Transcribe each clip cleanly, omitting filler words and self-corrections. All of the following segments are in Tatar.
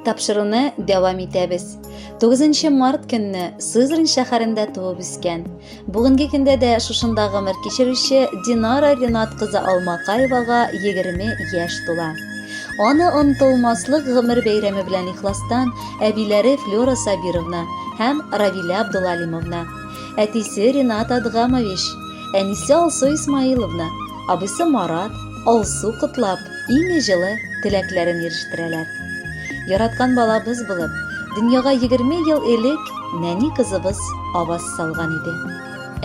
Тапшыруны дәвам итәбез. 9 март көнне Сызрань шәһәрендә туып үскән, бүгенге көндә дә шушында гомер кичерүче Динара Ринат кызы Алмакаевага 20 яшь тула. Аны онытылмаслык гомер бәйрәме белән ихластан әбиләре Флюра Сабировна һәм Равилә Абдулалимовна, әтисе Ринат Адгамович, әнисе Алсу Исмаиловна, абыйсы Марат, Алсу котлап, иң җылы теләкләрен ирештерәләр. Яраткан балабыз булып, дөньяга 20 ел элек нәни кызыбыз аваз салган иде.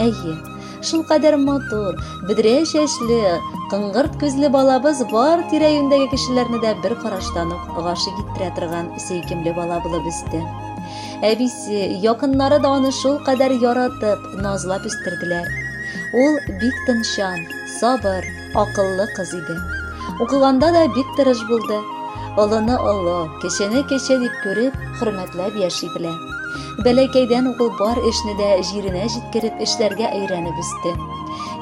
Әйе, шулкадәр матур, бөдрә чәчле, кыңгырт күзле балабыз бар тирә-юньдәге кешеләрне дә бер караштан ук гашыйк иттерә торган сөйкемле бала булып үсте. Әбисе, якыннары да аны шулкадәр яратып, назлап үстерделәр. Ул бик тынчан, сабыр, акыллы кыз иде. Укыганда да бик тырыш булды. Олыны олы, кечене кече дип күреп, хөрмәтләп яши белә. Бәләкәйдән үк ул бар эшне дә җиренә җиткереп эшләргә өйрәнеп үсте.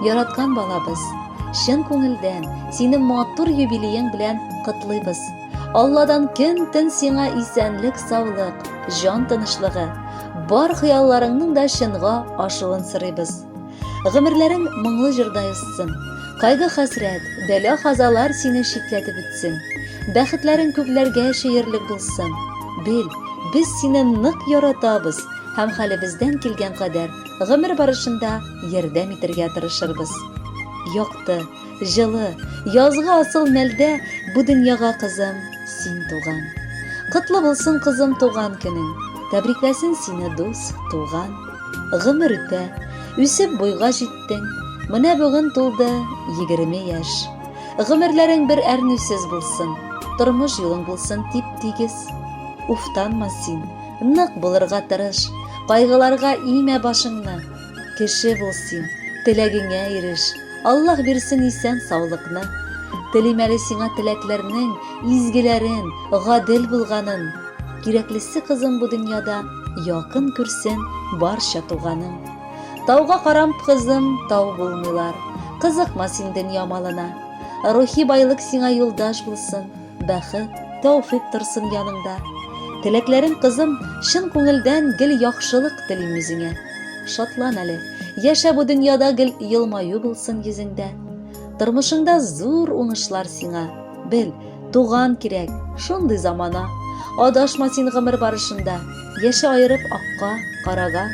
Яраткан балабыз, чын күңелдән сине матур юбилеең белән котлыйбыз. Алладан көн-төн сиңа исәнлек-саулык, җан тынычлыгы, бар хыялларыңның да чынга ашуын сорыйбыз. Гомерләрең моңлы җырдай узсын. Кайгы-хәсрәт, бәла-казалар сине читләтеп үтсен. Бәхетләрең күкләргә чөерлек булсын. Бел, без сине нык яратабыз һәм хәлебездән килгән кадәр гомер барышында ярдәм итәргә тырышырбыз. Якты, җылы, язгы асыл мәлдә бу дөньяга, кызым, син туган. Котлы булсын, кызым, туган көнең. Тәбрикләсен сине дус, туган. Гомер үтә, үсеп буйга җиттең, менә бүген тулды 20 яшь. Гомерләрең бер әрнүсез булсын, тормыш юлың булсын тип-тигез. Уфтанма син, нык булырга тырыш, кайгыларга имә башыңны. Кеше бул син, теләгеңә иреш, Аллаһ бирсен исән саулыкны. Телим әле сиңа теләкләрнең изгеләрен, гадел булганын. Кирәклесе кызым бу дөньяда якын күрсен барча туганың. Тауга карап, кызым, тау булмыйлар. Кызыкма син дөнья малына. Рухи байлык сиңа юлдаш булсын, бәхет, тәүфик торсын яныңда. Теләкләрем, кызым, чын күңелдән гел яхшылык телим үзеңә. Шатлан әле, яшә бу дөньяда гел елмаю булсын йөзеңдә. Тормышыңда зур уңышлар сиңа. Бел, туган кирәк, шундый замана. Адашма син гомер барышында, яшә аерып акка, карага.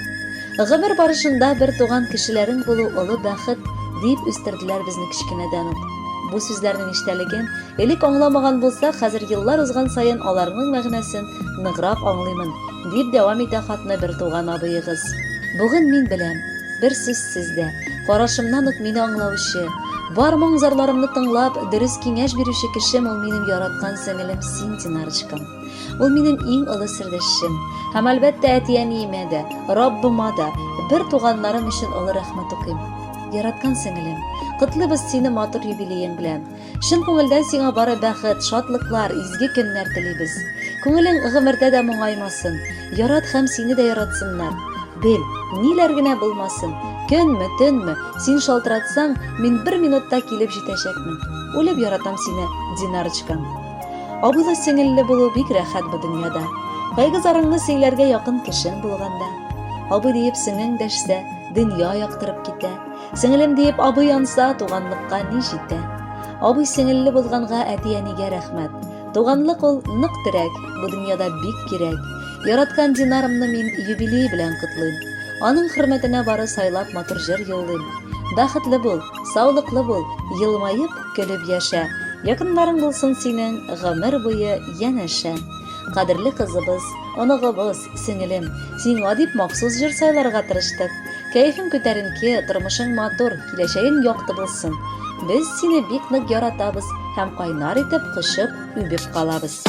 Гомер барышында бер туган кешеләрең булу олы бәхет, дип үстерделәр безне кечкенәдән үк. Бу сүзләрнең эчтәлеген элек аңламаган булсак, хәзер еллар узган саен аларның мәгънәсен ныграк аңлыймын, Дип дәвам итә хатны бертуган абыегыз. Бүген мин беләм, бер сүзсез дә, карашымнан ук мине аңлаучы, бар моң-зарларымны тыңлап, дөрес киңәш бирүче кешем ул минем яраткан сеңелем син, Динарочкам. Ул минем иң олы сердәшчем. Һәм, әлбәттә, әти-әниемә дә, Раббыма да, бер туганнарым өчен олы рәхмәт укыйм. Яраткан сеңелем, котлыйбыз сине матур юбилеең белән. Чын күңелдән сиңа бары бәхет, шатлыклар, изге көннәр телибез. Күңелең гомердә дә моңаймасын. Ярат һәм сине дә яратсыннар. Бел, ниләр генә булмасын, көнме, төнме, син шалтыратсаң, мин бер минутта килеп җитәчәкмен. Үлеп яратам сине, Динарочкам. Абыйлы-сеңелле булу бик рәхәт бу дөньяда. Кайгы-зарыңны сөйләргә якын кешең булганда. Абый диеп сеңең дәшсә, дөнья яктырып китә. Сеңелем диеп абый янса, туганлыкка ни җитә? Абый сеңелле булганга әти-әнигә рәхмәт. Туганлык ул нык терәк, бу дөньяда бик кирәк. Яраткан Динарымны мин юбилее белән котлыйм. Аның хөрмәтенә бары сайлап матур җыр юллыйм. Бәхетле бул, саулыклы бул, елмаеп, көлеп яшә. Якыннарың булсын синең гомер буе янәшә. Кадерле кызыбыз, оныгыбыз, сеңелем, сиңа дип махсус җыр сайларга тырыштык. Кәефең күтәренке, тормышың матур, киләчәгең якты булсын. Без сине бик нык яратабыз һәм кайнар итеп кочып, үбеп калабыз.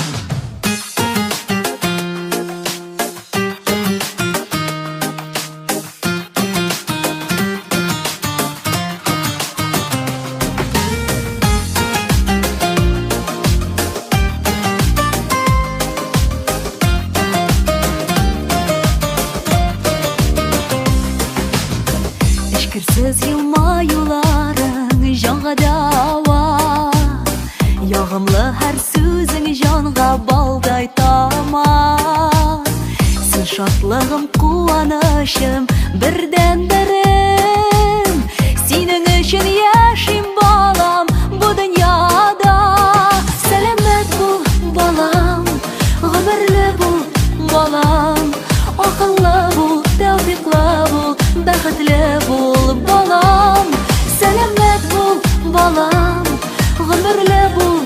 Эчкерсез елмаюларың җанга дәва. Ягымлы һәр сүзең җанга. Шатлыгым, куанычым, бердәнберем. Синең өчен яшим, балам, бу дөньяда. Сәламәт бул, балам, гомерле бул, балам. Акыллы бул, тәүфиклы бул, бәхетле бул, балам. Сәламәт бул, балам, гомерле бул,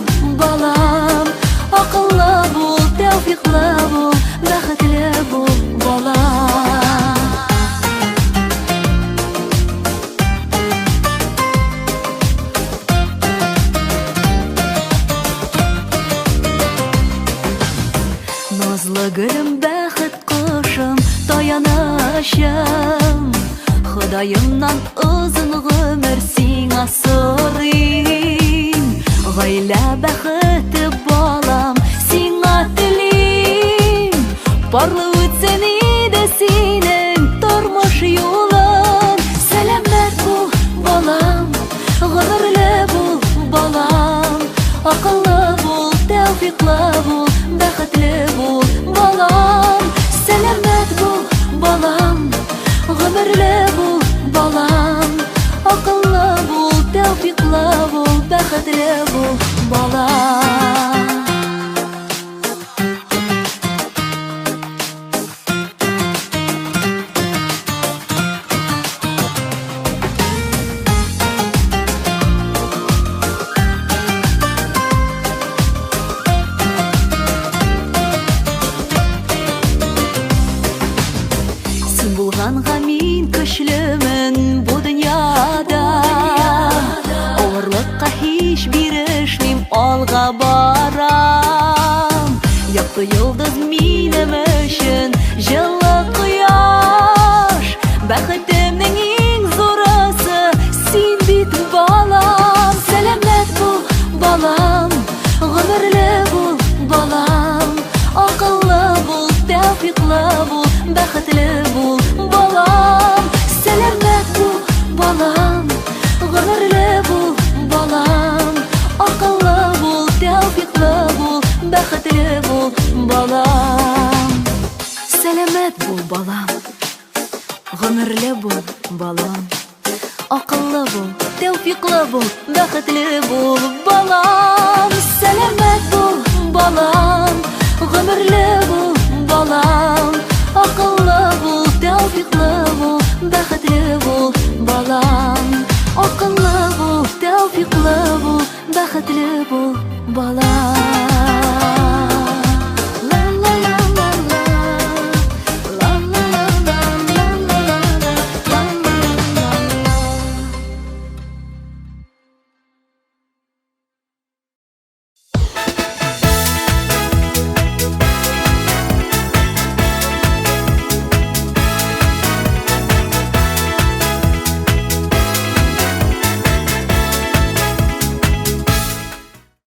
балам. Акыллы бул, тәүфиклы бул, бәхетле бул, балам. Назлы гөлем, бәхет кошым, таянычым. Ходаемнан озын гомер сиңа сорыйм. Гаилә бәхете, балам, сиңа телим. Парлы үтсен иде синең тормыш юлың. Сәламәт бул, балам, гомерле бул, балам. Акыллы бул, тәүфиклы бул, бәхетле бул, балам. Сәламәт бул, балам, гомерле бул, балам. Акыллы бул, тәүфиклы бул, бәхетле бул, балам. Син булганга мин көчлемен бу дөньяда. Авырлыкка һич бирешмим, алга барам. Якты йолдыз минем өчен җылы кояш. Бәхетемнең иң зурысы син бит, балам. Сәламәт бул, балам, гомерле бул, балам. Акыллы бул, тәүфиклы бул, бәхетле бул, балам. Сәламәт бул, балам, гомерле бул, балам. Акыллы бул, тәүфиклы бул, бәхетле бул, балам. Сәламәт бул, балам, гомерле бул, балам. Акыллы бул, тәүфиклы бул, бәхетле бул, балам. Сәламәт бул, балам, гомерле бул, балам. Акыллы бул, тәүфиклы бул, бәхетле бул, балам. Акыллы бул, тәүфиклы бул, бәхетле бул, балам.